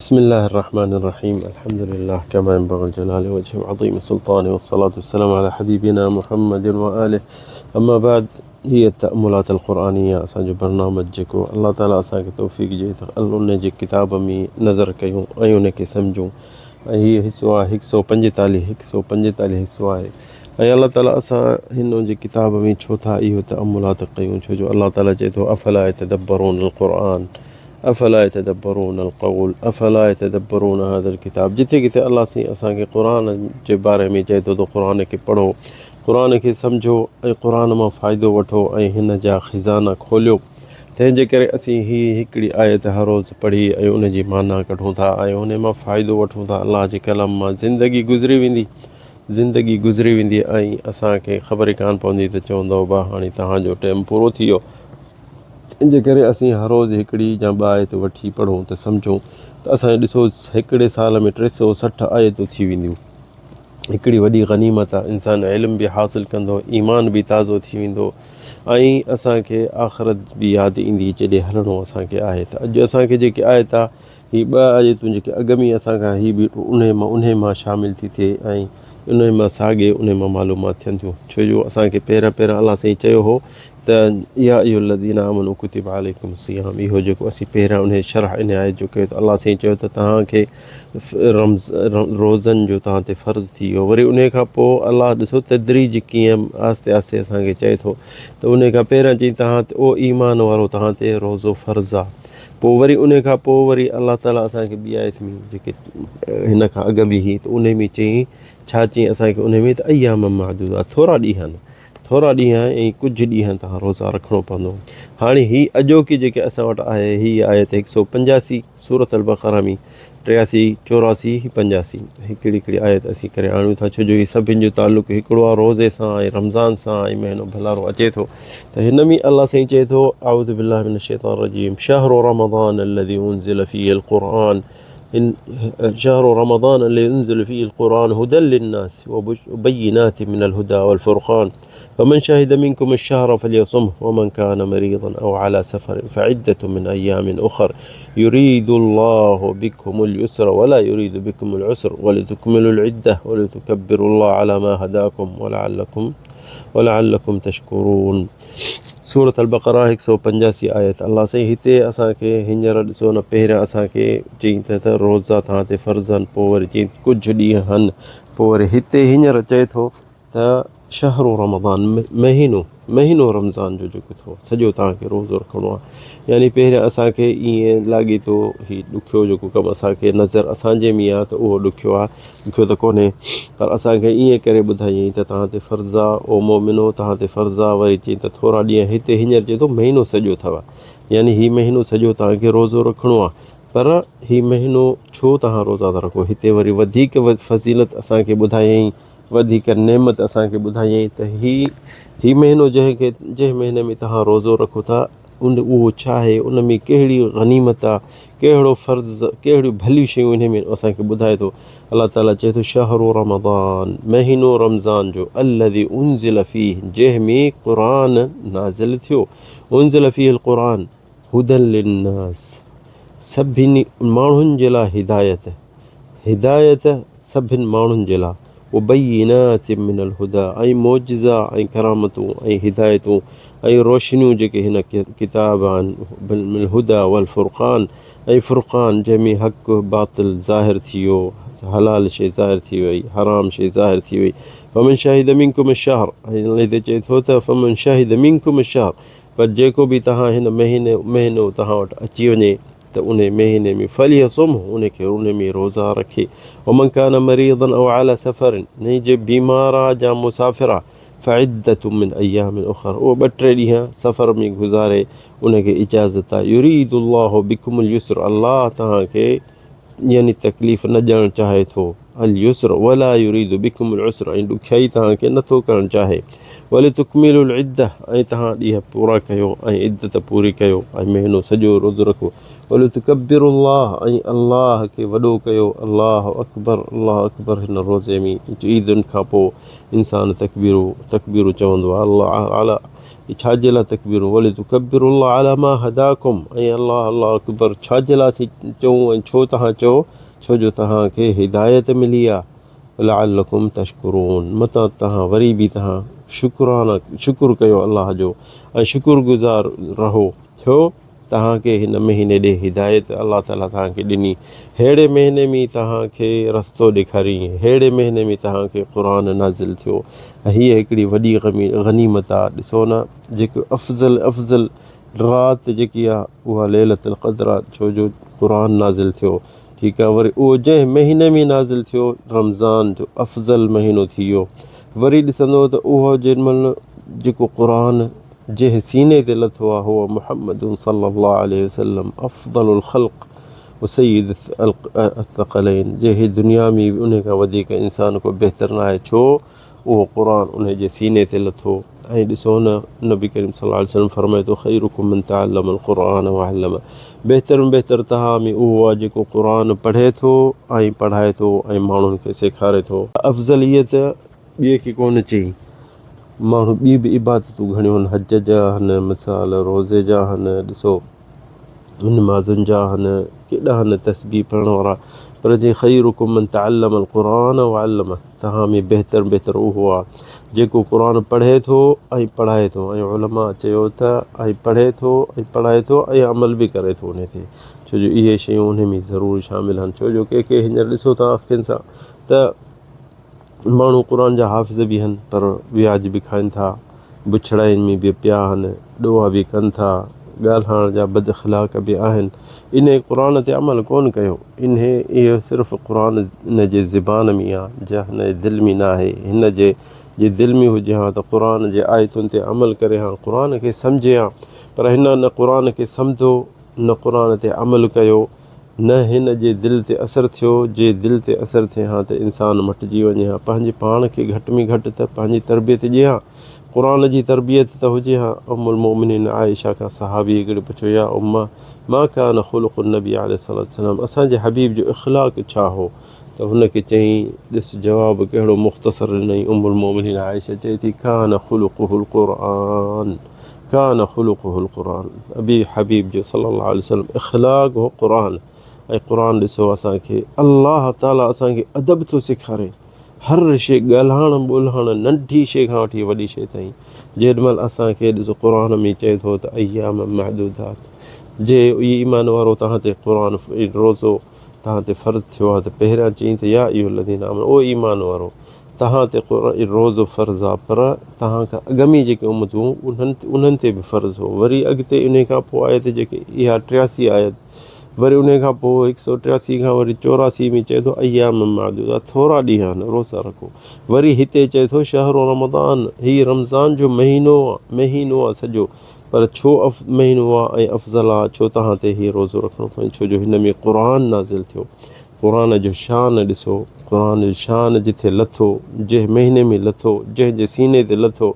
بسم الله الرحمن الرحيم الحمد لله كما ينبغي الجلال وجه عظيم سلطانه والصلاة والسلام على حبيبنا محمد وآله اما بعد هي التأملات القرآنية اسان جو برنامج جيڪو الله تعالي اسان کي توفيق ڏئي ته ان جي ڪتاب ۾ نظر ڪيون ۽ ان کي سمجهون ۽ هي حصو آهي هڪ سو پنجيتاليهه هڪ سو پنجيتاليهه حصو آهي ۽ الله تعالي اسان هن جي ڪتاب ۾ ڇو ٿا اهو تأملات ڪيون ڇو جو الله تعالي چئي ٿو افلا يتدبرون القرآن افلا يتدبرون القول افلا يتدبرون هذا الڪتاب جتي ڪٿي الله سائين اسان کي قرآن جي باري ۾ چئي ٿو ته قرآن کي پڙهو قرآن کي سمجهو ۽ قرآن مان فائدو وٺو ۽ هن جا خزانا کوليو تنهن جي ڪري اسين هي هڪڙي آيت هر روز پڙهي ۽ ان جي معنيٰ ڪڍون ٿا ۽ ان مان فائدو وٺون ٿا الله جي ڪلام مان زندگي گذري ويندي زندگي گذري ويندي ۽ اسان کي خبر ئي ڪانه پوندي ته چوندو با هاڻي توهان جو ٽيم پورو ٿي ويو ان جي ڪري اسين هر روز هڪڙي يا ٻه آيت وٺي پڙهون ته سمجهون ته اسان ڏسو هڪڙي سال ۾ 360 آيتون ٿي وينديون. هڪڙي وڏي غنيمت آهي انسان علم به حاصل ڪندو ايمان به تازو ٿي ويندو ۽ اسان کي آخرت به ياد ايندي جيڏي هلڻو اسان کي آهي ته اڄ اسان کي جيڪي آيت آهي هي ٻه آيتون جيڪي اڳ ۾ اسان کان هي به انهي مان انهي مان شامل ٿي ٿئي ۽ انهي مان ساڳي انهي مان معلومات ٿين ٿيون ڇو جو اسان کي پهريان پهريان الله سائين چيو هو ته يا ايها الذين آمنوا ڪتب عليڪم الصيام اهو جيڪو اسين پهريان انهي شرح انهي آيت جو ڪيو ته الله سائين چيو ته توهان کي رمز روزن جو توهان تي فرض ٿي ويو وري انهي کان پوء الله ڏسو تدريج ڪيئن آهستي آهستي اسان کي چئي ٿو ته انهي کان پهريان چئي توهان تي او ايمان وارو توهان تي روزو فرض آ پوء وري انهي کان پوء وري الله تعالي اسان کي ٻي آيت ۾ جيڪي هن کان اڳ به هئي ته انهي ۾ چيائين ڇا چيائين اسان کي انهي ۾ ته ايام معدودات ٿورا ڏينهن ٿورا ڏينهن ۽ ڪجهه ڏينهن تان روزا رکڻو پوندو. هاڻي هي اڄوڪي جيڪي اسان وٽ آهي هي آيت هڪ سو پنجاسي سورة البقره ۾ ٽياسي، چوراسي، پنجاسي هڪڙي هڪڙي آيت اسين ڪري آڻيون ٿا ڇو جو هي سڀن جو تعلق هڪڙو آهي روزي سان ۽ رمضان سان ۽ مهينو ڀلارو اچي ٿو ته هن ۾ الله سائين چئي ٿو اعوذ بالله من الشيطان الرجيم شهر رمضان الذي انزل فيه القرآن إن شهر رمضان الذي انزل فيه القرآن هدى للناس وبينات من الهدى والفرقان فمن شهد منكم الشهر فليصمه ومن كان مريضا أو على سفر فعدة من أيام أخر يريد الله بكم اليسر ولا يريد بكم العسر ولتكملوا العدة ولتكبروا الله على ما هداكم ولعلكم ولعلكم تشڪرون سورة البقره هڪ سو پنجاسي آيت الله سائين هتي اسان کي هينئر ڏسو نه پهريان اسان کي چئين ته ته روزا توهان تي فرض آهن پوء وري چئين ڪجهه ڏينهن هن پوء وري هتي هينئر چئي ٿو ته شهر رمضان مهينو مهينو رمضان جو جيڪو اٿو سڄو توهان کي روزو رکڻو آهي يعني پهريان اسان کي ائين لاڳيتو هي ڏکيو جيڪو ڪم اسان کي نظر اسان جي ۾ آهي ته اهو ڏکيو آهي ڏکيو ته ڪونهي پر اسان کي ائين ڪري ٻڌايائين ته توهان تي فرض آ او مؤمنو توهان تي فرض آ وري چيائين ته ٿورا ڏينهن هتي هينئر چئي ٿو مهينو سڄو اٿو يعني هي مهينو سڄو توهان کي روزو رکڻو آ پر هي مهينو ڇو توهان روزا ٿا رکو هتي وري وڌيڪ فضيلت اسان کي ٻڌايائين وڌيڪ نعمت اسان کي ٻڌايائين ته هي هي مهينو جنهن کي جنهن مهيني ۾ توهان روزو رکو ٿا ان اهو ڇا آهي ان ۾ ڪهڙي غنيمت آ ڪهڙو فرض ڪهڙيون ڀليون شيون انهي ۾ اسان کي ٻڌائي ٿو الله تعالي چئي ٿو شهر رمضان مهينو رمضان جو الذي انزل فيه جنهن ۾ قرآن نازل ٿيو انزل فيه القرآن هدى للناس سڀني ماڻهن جي لاء هدايت هدايت سڀن ماڻهن جي لاء وبينات من الهدي ۽ معجزا ۽ ڪرامتون ۽ هدايتون ۽ روشنيون جيڪي هن ڪتاب آهن من الهدي والفرقان ۽ فرقان جنهن ۾ حق باطل ظاهر ٿي ويو حلال شيء ظاهر ٿي وئي حرام شيء ظاهر ٿي وئي فمن شهد منڪم الشهر ۽ هتي چئي ٿو ته فمن شهد منڪم الشهر پر جيڪو به توهان هن مهيني مهينو توهان وٽ اچي وڃي ته انهي مهيني ۾ فليصمه ان کي ان ۾ روزا رکي ومن كان مريضا او على سفر ۽ جي بيمار آ جا مسافر آ فعدة من ايام اخر اهو ٻه ٽي ڏينهن سفر ۾ گذاري ان کي اجازت آ يريد الله بكم اليسر الله توهان کي يعني تڪليف نه ڏيڻ چاهي ٿو، اليسر، ولا يريد بڪم العسر ۽ ڏکيائي توهان کي نه ٿو ڪرڻ چاهي، ولتڪملوا العدة ۽ توهان ڏينهن پورا ڪيو ۽ عدت پوري ڪيو ۽ مهينو سڄو روزو رکو، ولتڪبروا الله ۽ الله کي وڏو ڪيو، الله اڪبر الله اڪبر هن روزي ۾ عيدن کان پوء انسان تڪبيرون تڪبيرون چوندو آهي الله اعليٰ. هي ڇا جي لاء تڪبيرون ولتڪبروا الله علي ما هداڪم ۽ الله الله اڪبر ڇا جي لاء اسين چئون ۽ ڇو توهان چئو ڇو جو توهان کي هدايت ملي آ لعلڪم تشڪرون متان توهان وري به توهان شڪرانا شڪر ڪيو الله جو ۽ شڪر گذار رهو ڇو توهان کي هن مهيني ڏي هدايت الله تعالي توهان کي ڏني ههڙي مهيني ۾ توهان کي رستو ڏيکاريائين ههڙي مهيني ۾ توهان کي قرآن نازل ٿيو ۽ هيء هڪڙي وڏي غنيمت آ ڏسو نه جيڪو افضل افضل رات جيڪي آ اها ليلة القدر آ ڇو جو قرآن نازل ٿيو ٺيڪ آ وري اهو جنهن مهيني ۾ نازل ٿيو رمضان جو افضل مهينو ٿي ويو وري ڏسندو ته اهو جنهن مهل جيڪو قرآن جنهن سيني تي لٿو آ هو محمد صلي الله عليه وسلم افضل الخلق وسيد الثقلين جي هي دنيا ۾ به انهي کان وڌيڪ انسان ڪو بهتر نه آهي ڇو اهو قرآن انهي جي سيني تي لٿو ۽ ڏسو نه نبي ڪريم صلي الله عليه وسلم فرمائي ٿو خيرڪم من تعلم القرآن وعلم بهتر ۾ بهتر توهان ۾ اهو آهي جيڪو قرآن پڙهي ٿو ۽ پڙهائي ٿو ۽ ماڻهن کي سيکاري ٿو. افضليت ٻئي کي ڪونه چئي. ماڻهو ٻي به عبادتون گهڻيون آهن حج جا آهن مثال روزي جا آهن ڏسو نمازن جا آهن ڪيڏا آهن تسبيح پڙهڻ وارا پر جي خيرڪم من تعلم القرآن وعلمه توهان ۾ بهتر بهتر اهو آهي جيڪو قرآن پڙهي ٿو ۽ پڙهائي ٿو ۽ علماء چيو ته ۽ پڙهي ٿو ۽ پڙهائي ٿو ۽ عمل به ڪري ٿو ان تي ڇو جو اهي شيون ان ۾ ضرور شامل آهن ڇو جو ڪي ڪي هينئر ڏسو ٿا اکين سان ته ماڻهو قرآن جا حافظ به هن پر وياج به کائن ٿا، بڇڙاين ۾ به پيا هن، ڏوهه به ڪن ٿا، ڳالهائڻ جا بد اخلاق به آهن. انهي قرآن تي عمل ڪونه ڪيو. انهي اهو صرف قرآن ان جي زبان ۾ آ جا هن جي دل ۾ ناهي. هن جي جي دل ۾ هجي هان ته قرآن جي آيتن تي عمل ڪري هان، قرآن کي سمجهي هان پر هن نه قرآن کي سمجهو نه قرآن تي عمل ڪيو. نه هن جي دل تي اثر ٿيو، جي دل تي اثر ٿئي ها ته انسان مٽجي وڃي ها، پنهنجي پاڻ کي گهٽ ۾ گهٽ ته پنهنجي تربيت ڏئي ها، قرآن جي تربيت ته هجي ها، ام المؤمنين عائشه کان صحابي هڪڙي پڇيو يا امه ما ڪان خلق النبي عليه الصلوة والسلام اسان جي حبيب جو اخلاق ڇا هو ته هن کي چيائين ڏس جواب ڪهڙو مختصر ڏنائين ام المؤمنين عائشه چئي ٿي ڪان خلقه القرآن. ڪان خلقه القرآن ابي حبيب جو صلي الله عليه وسلم اخلاق هو قرآن ۽ قرآن ڏسو اسان کي الله تعالي اسان کي ادب ٿو سيکاري هر شي ڳالهائڻ ٻولهائڻ ننڍي شي کان وٺي وڏي شي تائين جيڏ مهل اسان کي ڏسو قرآن ۾ چئي ٿو ته ايام معدودات جي اي ايمان وارو تهان تي قرآن روزو تهان تي فرض ٿيو آهي ته پهريان چئين ته يا ايها الذين آمنوا او ايمان وارو توهان تي روزو فرض آ پر توهان کان اڳ ۾ جيڪي امتون هيون انهن تي به فرض هو وري اڳتي انهي کان پوء آيت جيڪي اها 83 آيت وري انهي کان پوء 183 کان وري 84 ۾ چئي ٿو ايام معدوده ٿورا ڏينهن آهن روزا رکو وري هتي چئي ٿو شهر رمضان هي رمضان جو مهينو آ مهينو آ سڄو پر ڇو مهينو آ ۽ افضل آ ڇو توهان تي هي روزو رکڻو پوي ڇو جو هن ۾ قرآن نازل ٿيو قرآن جو شان ڏسو، قرآن جو شان جٿي لٿو، جنهن مهيني ۾ لٿو، جنهن جي سيني تي لٿو،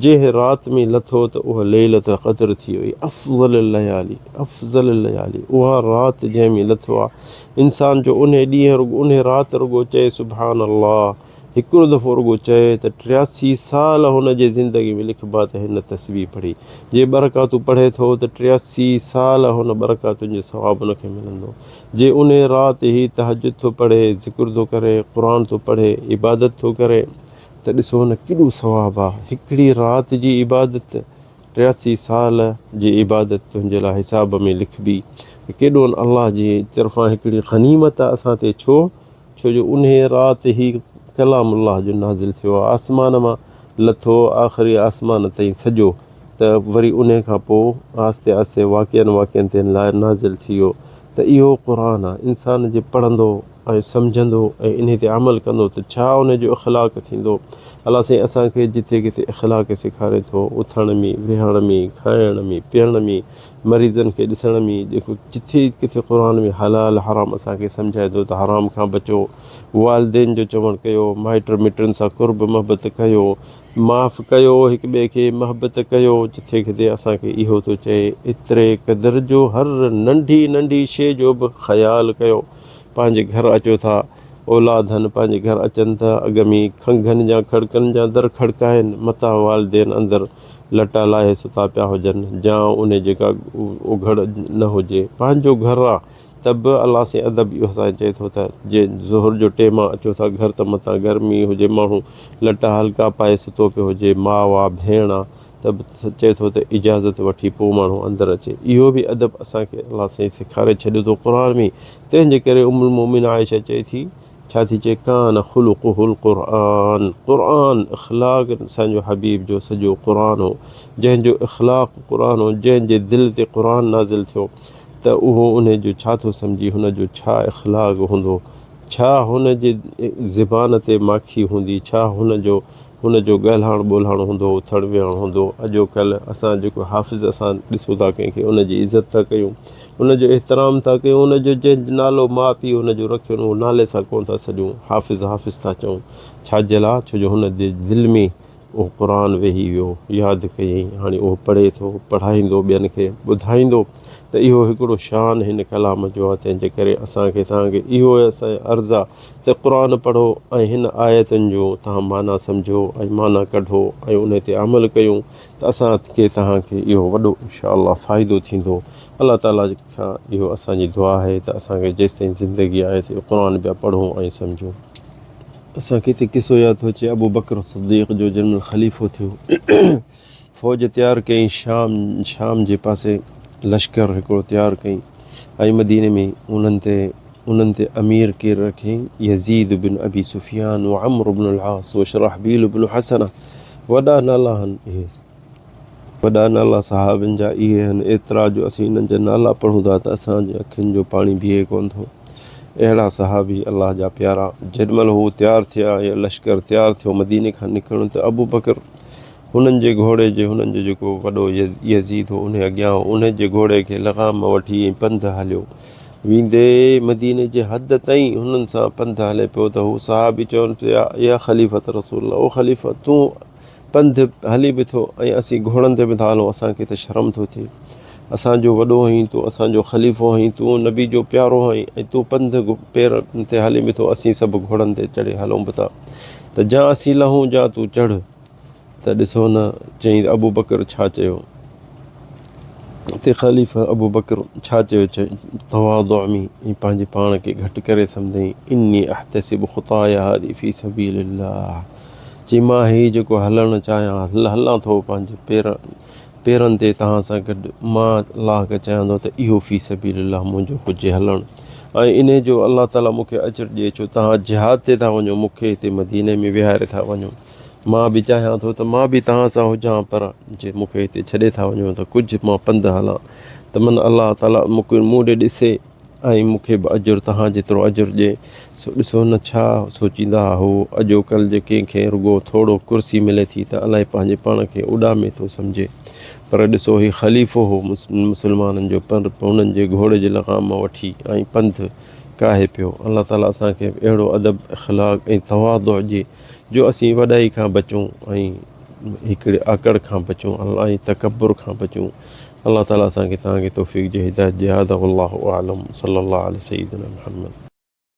جنهن رات ۾ لٿو ته اها ليلة القدر ٿي وئي، افضل الليالي، افضل الليالي، اها رات جنهن ۾ لٿو آ، انسان جو انهي ڏينهن رڳو انهي رات رڳو چئي سبحان الله، هڪڙو دفعو رڳو چئي ته 83 سال هن جي زندگي ۾ لکبا ته هن تسبيح پڙهي. جي ٻه رڪعتون پڙهي ٿو ته 83 سال هن ٻه رڪعتن جو ثواب هن کي ملندو. جي انهي رات هي تهجد ٿو پڙهي، ذڪر ٿو ڪري، قرآن ٿو پڙهي، عبادت ٿو ڪري ته ڏسو هن ڪيڏو ثواب آ. هڪڙي رات جي عبادت 83 سال جي عبادت تنهنجي لاء حساب ۾ لکبي ته ڪيڏو نه الله جي طرفان هڪڙي غنيمت آ اسان تي ڇو ڇو جو انهيء رات هي ڪلام الله جو نازل ٿيو آهي، آسمان مان لٿو آخري آسمان تائين سڄو ته وري انهيء کان پوء آهستي آهستي واقعن واقعن تي نازل ٿي ويو ته اهو قرآن آهي، انسان جي پڙهندو ۽ سمجهندو ۽ انهيء تي عمل ڪندو ته ڇا ان جو اخلاق ٿيندو. الله سائين اسان کي جٿي ڪٿي اخلاق سيکاري ٿو، اٿڻ ۾، ويهڻ ۾، کائڻ ۾، پيئڻ ۾، مريضن کي ڏسڻ ۾ جيڪو جٿي ڪٿي قرآن ۾ حلال حرام اسان کي سمجهائي ٿو ته حرام کان بچو، والدين جو چوڻ ڪيو، مائٽ مٽن سان قرب محبت ڪيو، معاف ڪيو هڪ ٻئي کي محبت ڪيو جٿي ڪٿي اسان کي اهو ٿو چئي ايتري قدر جو هر ننڍي ننڍي شيء جو به خيال ڪيو پنهنجي گهر اچو ٿا اولاد هن پنهنجي گهر اچن ته اڳ ۾ کنگهن جا کڙڪن جا در کڙڪائين، متان والدين اندر لٽا لاهي ستا پيا هجن جا انهي جي ڪا اوگهڙ نه هجي. پنهنجو گهر آ ته به الله سائين ادب اهو سائين چئي ٿو ته جي ظهر جو ٽيم آ اچو ٿا گهر ته متان گرمي هجي ماڻهو لٽا هلڪا پائي ستو پيو هجي ماء آ ڀيڻ آ ته به چئي ٿو ته اجازت وٺي پوء ماڻهو اندر اچي. اهو به ادب اسان کي الله سائين سيکاري ڇڏيو ٿو قرآن ۾. تنهن جي ڪري ام المومنين عائشه چئي ٿي، ڇا ٿي چئي، ڪان خلقه القرآن، قرآن اخلاق اسان جو حبيب جو سڄو قرآن هو، جنهن جو اخلاق قرآن هو، جنهن جي دل تي قرآن نازل ٿيو ته اهو انهي جو ڇا ٿو سمجهي، هن جو ڇا اخلاق هوندو، ڇا هن جي زبان تي ماکي هوندي، ڇا هن جو هن جو ڳالهائڻ ٻولهائڻ هوندو، اٿڻ ويهڻ هوندو. اڄوڪلهه اسان جيڪو حافظ اسان ڏسون ٿا ڪنهن کي ان جي عزت ٿا ڪيون، ان جو احترام ٿا ڪيون، ان جو جنهن نالو ماء پيء ان جو رکيو اهو نالي سان ڪونه ٿا سڏيون، حافظ حافظ ٿا چئون. ڇا جي لاء؟ ڇو جو هن جي دل ۾ اهو قرآن ويهي ويو، ياد ڪيائين، هاڻي اهو پڙهي ٿو، پڙهائيندو ٻين کي ٻڌائيندو ته اهو هڪڙو شان هن ڪلام جو آهي، تنهن جي ڪري اسان کي توهان کي اهو اسان جو عرض آهي ته قرآن پڙهو ۽ هن آيتن جو توهان معنيٰ سمجهو ۽ معنيٰ ڪڍو ۽ انهي تي عمل ڪيون ته اسان کي توهان کي اهو وڏو انشاء الله فائدو ٿيندو. الله تعالي کان اهو اسان جي دعا آهي ته اسان کي جيستائين زندگي آهي ته قرآن پيا پڙهون ۽ سمجهون. اسان کي هتي قصو ياد ٿو اچي ابو بڪر صديق جو جنهن مهل خليفو ٿيو فوج تيار ڪيائين شام شام جي پاسي لشڪر هڪڙو تيار ڪيائين ۽ مديني ۾ انهن تي انهن تي امير ڪير رکيائين يزيد بن ابي سفيان و عمرو بن العاص و شرحبيل بن حسنه وڏا نالا هن اهي وڏا نالا صحابين جا اهي هن ايترا جو اسين انهن جا نالا پڙهون ٿا ته اسان جي اکين جو پاڻي بيهي ڪونه ٿو اهڙا صحابي الله جا پيارا جيڏي مهل هو تيار ٿيا يا لشڪر تيار ٿيو مديني کان نڪرڻ ته ابو بڪر هنن جي گهوڙي جي هنن جو جيڪو وڏو يزيد هو انهي اڳيان هو انهي جي گهوڙي کي لغام وٺي ۽ پنڌ هليو ويندي مديني جي حد تائين هنن سان پنڌ هلي پيو ته هو صحابي چون پيا يا خليفة رسول الله او خليفه تون پنڌ هلي به ٿو ۽ اسين گهوڙن تي به ٿا هلون اسان کي ته شرم ٿو ٿئي اسان جو وڏو آهين تون اسان جو خليفو آهين تون نبي جو پيارو آهين ۽ تون پنڌ پير تي هلي به ٿو اسين سڀ گهوڙن تي چڙهي هلون به ٿا ته جا اسين لهون جا تون چڙهه ته ڏسو نه چيائين ته ابوبڪر ڇا چيو؟ اتي خليفه ابوبڪر ڇا چيو؟ تواضع ۾ ۽ پنهنجي پاڻ کي گهٽ ڪري سمجهيائين، اني احتسب خطاي هذه في سبيل الله چي مان هي جيڪو هلڻ چاهيان هلان ٿو پنهنجي پير پيرن تي توهان سان گڏ مان الله کي چاهيان ٿو ته اهو في سبيل الله منهنجو هجي هلڻ ۽ انهي جو الله تعالي مون کي اجر ڏئي ڇو توهان جهاد تي ٿا وڃو مون کي هتي مديني ۾ ويهاري ٿا وڃو مان به چاهيان ٿو ته مان به توهان سان هجان پر جي مون کي هتي ڇڏي ٿا وڃو ته ڪجهه مان پنڌ هلان ته من الله تعاليٰ مون کي مون ڏي ڏسي ۽ مون کي به اجر توهان جيترو اجر ڏئي. سو ڏسو نه ڇا سوچيندا هو. اڄوڪلهه جي ڪنهن کي رڳو ٿورو ڪرسي ملي ٿي ته الائي پنهنجي پاڻ کي اڏامي ٿو سمجهي. پر ڏسو هي خليفو هو مسلمانن جو پر هنن جي گهوڙي جي لغام وٺي ۽ پنڌ ڪاهي پيو. الله تعاليٰ اسان کي به اهڙو ادب، اخلاق ۽ تواضع ڏئي جو اسين وڏائي کان بچون ۽ هڪڙي آڪڙ کان بچون ۽ تڪبر کان بچون. الله تعاليٰ اسان کي توهان کي توفيق ڏئي هدايت ڏئي. هذا والله اعلم صلي الله علي سيدنا محمد.